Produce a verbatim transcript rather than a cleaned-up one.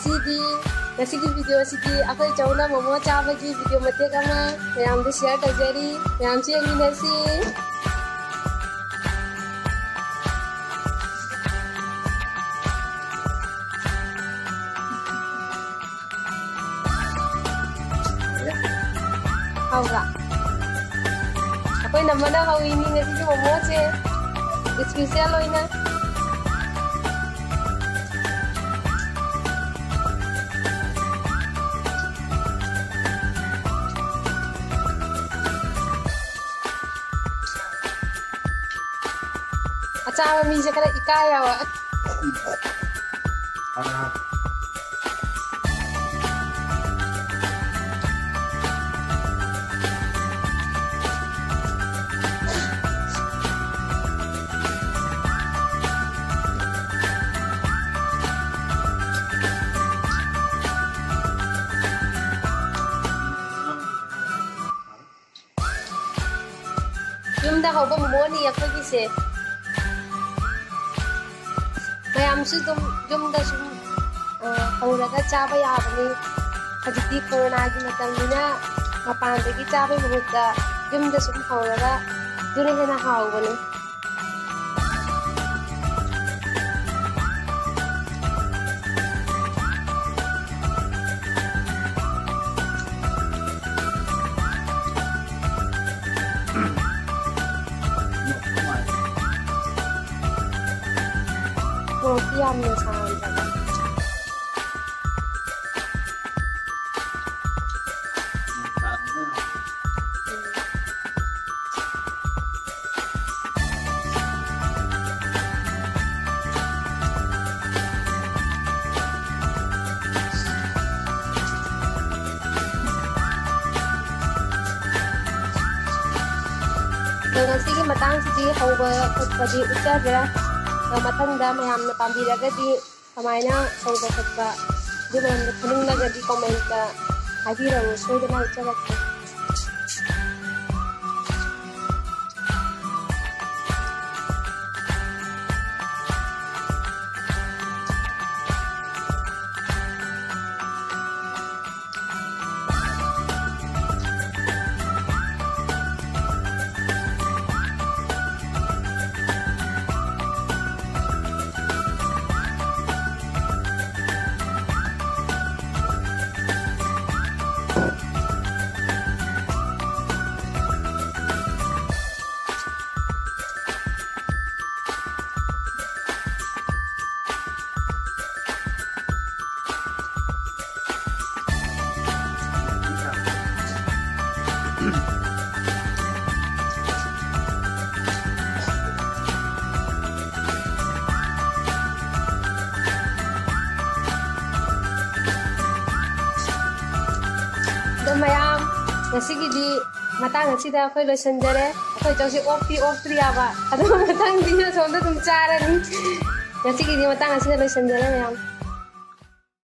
ꯁꯤꯗꯤ, ꯉꯁꯤꯒꯤ video ꯑꯁꯤꯗꯤ ꯑꯩꯈꯣꯏ ꯆꯧꯅ ꯃꯣꯃꯣ ꯆꯥꯕꯒꯤ video ꯃꯇꯦꯛ ꯑꯃ ꯃꯌꯥꯝꯗ share ꯇꯧꯖꯔꯤ꯫ ꯃꯌꯥꯝꯁꯨ ꯌꯦꯡꯃꯤꯟꯅꯁꯤ꯫ ꯍꯥꯎꯕ꯭ꯔꯥ? ꯑꯩꯈꯣꯏ ꯅꯝꯃꯅ ꯍꯧꯔꯤꯅꯤ ꯉꯁꯤꯒꯤ ꯃꯣꯃꯣꯁꯦ, special ꯑꯣꯏꯅ꯫ ꯑꯆꯥꯕ ꯃꯤꯁꯦ ꯈꯔ ꯏꯀꯥꯏ ꯌꯥꯕ꯫ ꯌꯨꯝꯗ ꯍꯧꯕ ꯃꯣꯃꯣꯅꯤ ꯑꯩꯈꯣꯏꯒꯤꯁꯦ꯫ ꯃꯌꯥꯝꯁꯨ ꯑꯗꯨꯝ ꯌꯨꯝꯗ ꯁꯨꯝ, ꯑ, ꯍꯧꯔꯒ ꯆꯥꯕ ꯌꯥꯕꯅꯤ꯫ ꯍꯧꯖꯤꯛꯇꯤ ꯀꯣꯔꯣꯅꯥꯒꯤ ꯃꯇꯝꯅꯤꯅ ꯃꯄꯥꯟꯗꯒꯤ ꯆꯥꯕꯒꯤ ꯃꯍꯨꯠꯇ ꯌꯨꯝꯗ ꯁꯨꯝ ꯍꯧꯔꯒ ꯑꯗꯨꯅ ꯍꯦꯟꯅ ꯍꯥꯎꯕꯅꯤ꯫ ꯃꯣꯔꯣꯛꯇꯤ ꯌꯥꯝꯅ ꯁꯥꯍꯟꯗꯕ꯫ ꯑꯗꯣ ꯉꯁꯤꯒꯤ ꯃꯇꯥꯡꯁꯤꯗꯤ ꯍꯧꯕ ꯈꯣꯠꯄꯗꯤ ꯎꯠꯆꯗ꯭ꯔꯦ꯫ ꯑꯗꯣ ꯃꯊꯪꯗ ꯃꯌꯥꯝꯅ ꯄꯥꯝꯕꯤꯔꯒꯗꯤ ꯀꯃꯥꯏꯅ ꯍꯧꯕ ꯈꯣꯠꯄ ꯑꯗꯨ ꯃꯔꯝꯗ ꯈꯪꯅꯤꯡꯂꯒꯗꯤ comment ꯇ ꯍꯥꯏꯕꯤꯔꯛꯎ, ꯁꯣꯏꯗꯅ ꯎꯠꯆꯔꯛꯀꯦ꯫ ꯉꯁꯤꯒꯤꯗꯤ ꯃꯇꯥꯡ ꯑꯁꯤꯗ ꯑꯩꯈꯣꯏ ꯂꯣꯏꯁꯤꯟꯖꯔꯦ꯫ ꯑꯩꯈꯣꯏ ꯆꯧꯁꯤ ꯑꯣꯛꯇꯤ ꯑꯣꯛꯇ꯭ꯔꯤ ꯌꯥꯕ, ꯑꯗꯨ ꯃꯊꯪꯗꯤ ꯑꯁꯣꯝꯗ ꯑꯗꯨꯝ ꯆꯥꯔꯅꯤ꯫ ꯉꯁꯤꯒꯤꯗꯤ ꯃꯇꯥꯡ ꯑꯁꯤꯗ ꯂꯣꯏꯁꯤꯟꯖꯔꯦ ꯃꯌꯥꯝ꯫